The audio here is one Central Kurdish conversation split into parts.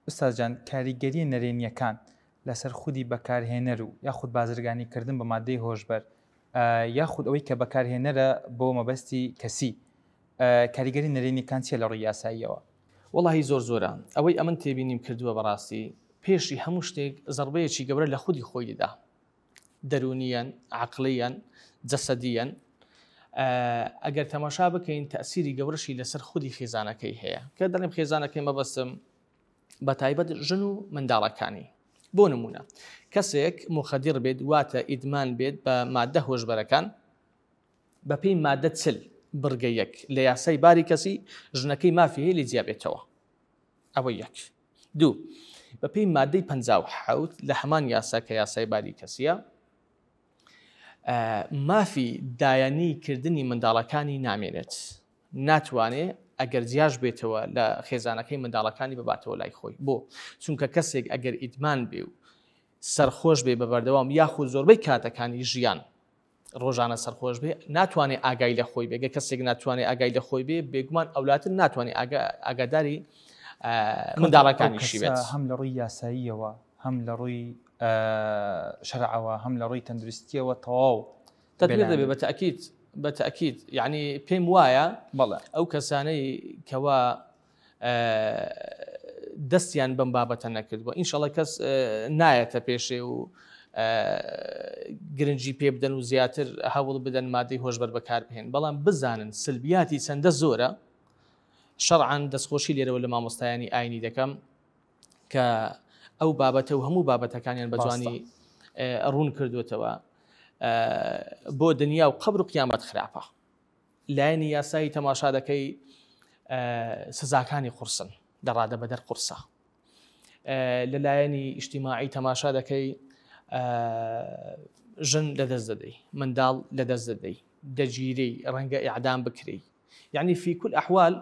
ئوستاز جان کاریگەریە نەرێنیەکان لەسەر خودی بەکارهێنەر و یاخود بازرگانی کردن بە مادەی هۆشبەر یاخود ئەوەی کە بەکارهێنەرە بۆ مەبەستی کەسی کاریگەری نەرێنیەکان چیە لە ڕووی یاساییەوە؟ وەڵاهی زۆر زۆرە ئەوەی ئەمن تێبینیم کردووە بەڕاستی پێشی هەموو شتێک زەڕبەیەکی گەورە لە خودی خۆی دەدا دەروونیەن عقلیەن جەسەدیەن ئەگەر تەماشا بکەین تەسیری گەورەشی لەسەر خودی خێزانەکەی هەیە کە دەڵێم خێزانەکەی مەبەستم بە تایبەت ژن و منداڵەکانی بۆ نمونە کەسێک مخدر بێت واتە ئیدمان بێت بە مادە هۆشبەرەکان بەپێی مادە چل بڕگە یەک لە یاسای باری کەسی ژنەکەی مافی هەیە لێ جیا بێتەوە ئەوە یەک دوو بەپێی مادەی 57 لە هەمان یاسا کە یاسای باری کەسیە مافی دایانی کردنی منداڵەکانی نامێنێت ناتوانێ ئەگەر جیاش بێتەوە لە خێزانەکەی منداڵەکانی بباتەوە لای خۆی بۆ چونکە کەسێک ئەگەر ئیدمان بێ و سەرخۆش بێ بە بەردەوام یاخود زۆربەی کاتەکانی ژیان ڕۆژانە سەرخۆش بێ ناتوانێ ئاگای لە خۆی بێ گەر کەسێک ناتوانێ ئاگای لە خۆی بێ بێگومان ئەولاتر ناتوانێ ئاگاداری منداڵەکانیشی بێت هەم لە ڕووی یاساییەوە هەم لە ڕووی شەرعەوە هەم لە ڕووی تەندروستیەوە تەواو تدمیر دەبێ بە تاکیید بە تاکیید یعنی پێم وایە بەڵێ ئەو کەسانەی کەوا دەستیان بەم بابەتە نەکردووە ئینشەڵە کەس نایەتە پێشێ و گرنگی پێ بدەن و زیاتر هەوڵ بدەن مادەی هۆشبەر بەکاربهێن بەڵام بزانن سلبیاتی چەندە زۆرە شەڕعان دەستخۆشی لێرەوە لە مامۆستایانی ئاینی دەکەم کە ئەو بابەتە و هەموو بابەتەکانیان بە جوانی ڕوون کردوێتەوە بۆ دنیا و قبر و قیامەت خراپە لایەنی یاسایی تەماشا دەکەی سزاکانی قورسن لە ڕادە بەدەر قورسە لە لایەنی ئیجتیماعی تەماشا دەکەی ژن لەدەست دەدەی منداڵ لەدەست دەدەی دەگیری ڕەنگە ئیعدام بکری یعنی فی کل ئەحوال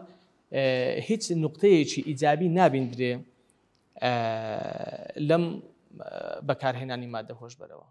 هیچ نقطەیەکی ئیجابی نابیندرێ لەم بەکارهێنانی مادە هۆشبەرەوە.